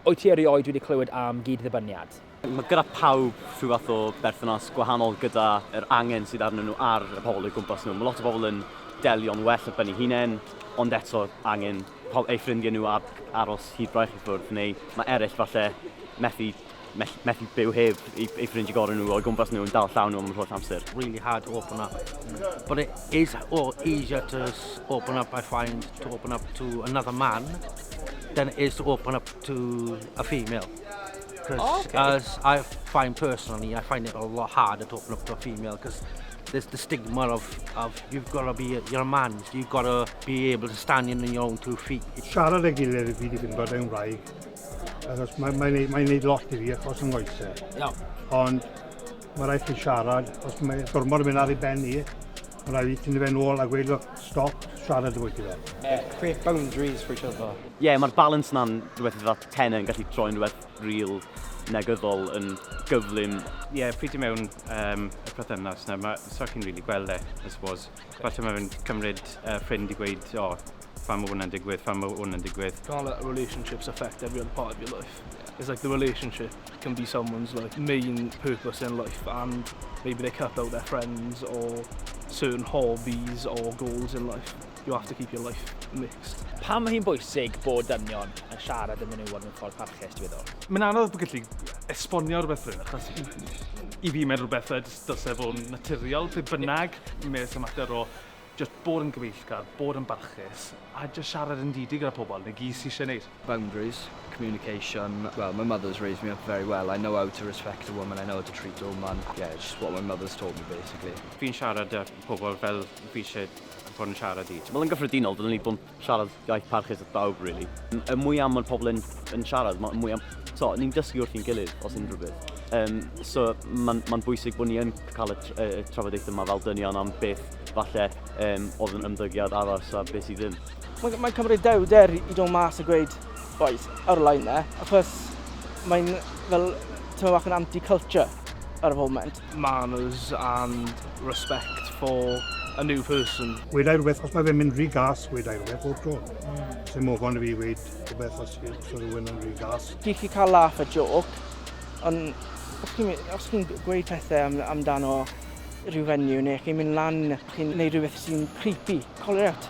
Wyt ti erioed wedi clywed am gyd-ddibyniad? Mae gyda pawb rhyw fath o berthynas gwahanol gyda yr angen sydd arnyn nhw ar y pobl o'i gwmpas nhw. Mae lot o bobl yn delio'n well ar ben eu hunain, ond eto angen eu ffrindiau nhw a aros hyd braich i ffwrdd, neu mae eraill falle methu, methu byw heb eu, eu ffrindiau gorau nhw o'i gwmpas nhw yn dal llaw nhw am yr holl amser. Really hard to open up. But it is easier to open up, I find, to open up to another man than it is to open up to a female. Because oh, okay. as I find personally, I find it a lot harder to open up to a female because there's the stigma of, of you've got to be, you're a man, so you've got to be able to stand in your own two feet. Siarad â'i gilydd fi wedi ffindo yn wraig, achos mae'n mae, mae neud lot i fi achos yn ngoesau. Yeah. Ond mae rhaid chi siarad, os mae gormod yn mynd ar ei ben i, mae rhaid i tynnu fe nôl a gweud, look, stop, siarad y bwyty fe. Create boundaries for each other. Ie, yeah, mae'r balance na'n rhywbeth eitha tenau yn gallu troi'n rhywbeth real negyddol yn gyflym. Ie, yeah, pryd i mewn y perthynas na, ma, so chi'n really gweld e, I suppose. Falle mae'n cymryd ffrind i gweud, o, oh, pham mae hwnna'n digwydd, pham mae hwnna'n digwydd. Can't let relationships affect every other part of your life. It's like the relationship can be someone's like main purpose in life and maybe they cut out their friends or certain hobbies or goals in life. You have to keep your life mixed. Pam mae hi'n bwysig bod dynion yn siarad â menywod mewn ffordd parchus, ti'n feddwl? Mae'n anodd bod gallu esbonio rhywbeth rhywun, achos i fi mae'n rhywbeth dylse fod yn naturiol, be bynnag, mae'n mater o just bod yn gyfeillgar, bod yn barchus, a just siarad yn didi gyda pobl, 'na gyd sy'n eisiau gwneud. Boundaries, communication. Well, my mother's raised me up very well. I know how to respect a woman, I know how to treat a woman. Yeah, it's just what my mother's taught me, basically. Fi'n siarad â pobl fel fi eisiau bod yn siarad i. Wel, yn gyffredinol, dylwn ni bod yn siarad iaith parchus at bawb, really. Y mwyaf mae pobl yn siarad, y mwyaf. So, ni'n dysgu wrth i'n gilydd, os unrhyw beth. So, mae'n ma bwysig bod ni yn cael y trafodaeth yma fel dynion am beth falle oedd yn ymddygiad addas a beth sydd ddim. Mae'n mae cymryd dewder i dod mas a gweud, "Boys, ar y line there," achos mae'n fel, ti'n bach yn anti-culture ar y foment. Manners and respect for a new person. Wedai rhywbeth, os mae fe'n mynd rhy gas, wedai rhywbeth o'r tro. Sy'n mofon i fi weud rhywbeth os rhywun yn rhy gas. Chi chi cael laugh a joke, ond os chi'n gweud pethau amdano rhyw fenyw neu chi'n mynd lan, chi'n gwneud rhywbeth sy'n creepy, call it out.